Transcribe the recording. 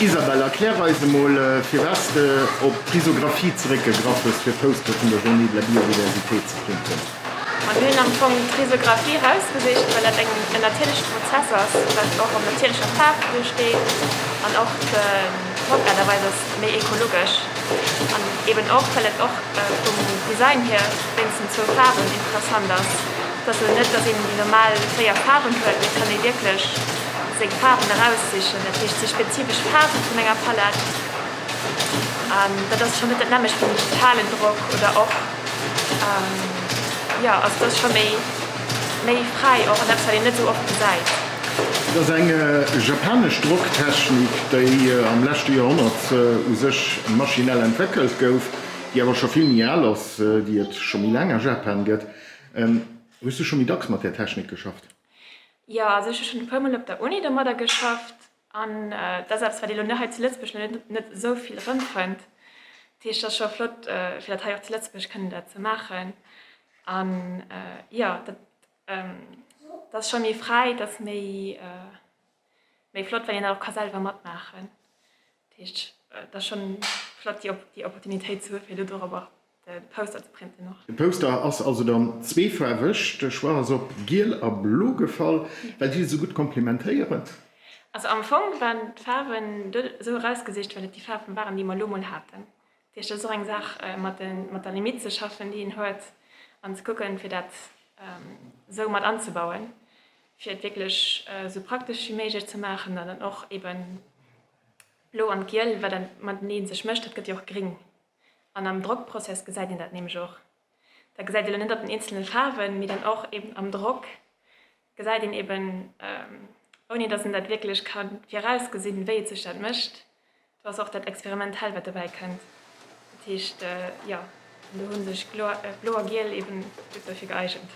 Isabelle, erklär eis emol, firwat s de op d'Risographie zeréckgegraff hues, fir Poster vun der Journée de la Biodiversité ze printen. Ma mir hunn am Fong d'Risographie erausgesicht, well dat eng en natierleche Prozess ass, wat och op natierlecher Faarf besteet an och d'Drock-Aart a Weis ass méi ekologesch an eben och, well et och vum Design hier wéinst den zwou Faarwen interessant ass. Et ass elo net, dass een déi normal 4 Faarwen huet, mee et kann ee wierklech seng Faarwen eraussichen. Dat heescht, et si spezifesch Faarwe vun enger Palett an dat ass schonn net dat nämmlecht wéi den digitalen Drock oder och, jo, also et ass scho méi, méi fräi och an eppes, wat een net esou oft gesäit. Et ass eng japanesch Drocktechnik, déi am leschte Joerhonnert u sech maschinell entwéckelt gouf, déi awer scho vill méi al ass, déi et scho méi laang a Japan gëtt. Hues du scho méi dacks mat där Technik geschafft? Jo, also ech hu schonn e puer mol op der Uni domadder geschafft an et ass eppes, wat ee lo hei zu Lëtzebuerg lo net esou vill erëmfënnt. Dat heescht, et ass scho flott, fir dat hei och zu Lëtzebuerg kënnen dat ze maachen. An jo, dat ass scho méi fräi, et ass méi, méi flott, well een dat och ka selwer matmaachen. Dat heescht, et ass schonn flott, déi Opportunitéit ze hu fir elo dorobber de Poster ze printen och. De Poster ass also dann zweefaarweg. De Choix ass op giel a blo gefall, well déi sou gutt komplementéieren. Also am Fong waren d'Faarwen do esou erausgesicht, well et déi Faarwen waren, déi mer elo mol haten. Dat heescht, dat ass och eng Saach, mat der Limite ze schaffen, déi een huet, an ze kucken, fir dat esou mat anzebauen, fir et wierklech esou praktesch wéi méiglech ze maachen an dann och eben d'Blo an d'Giel, wat dann matenee sech mëscht, dat gëtt jo och gréng. An am Drockprozess gesäit een dat nämlech och. Da gesäit ee lo net op den eenzelne Faarwen, mee dann och eben am Drock gesäit een eben, ouni datt een dat wierklech ka virausgesinn, wéi et sech dat mécht. Do ass och dat Experimentell, wat dobäi kënnt. Dat heescht, jo, do hu sech Blo a Giel eben gutt dofir geeigent.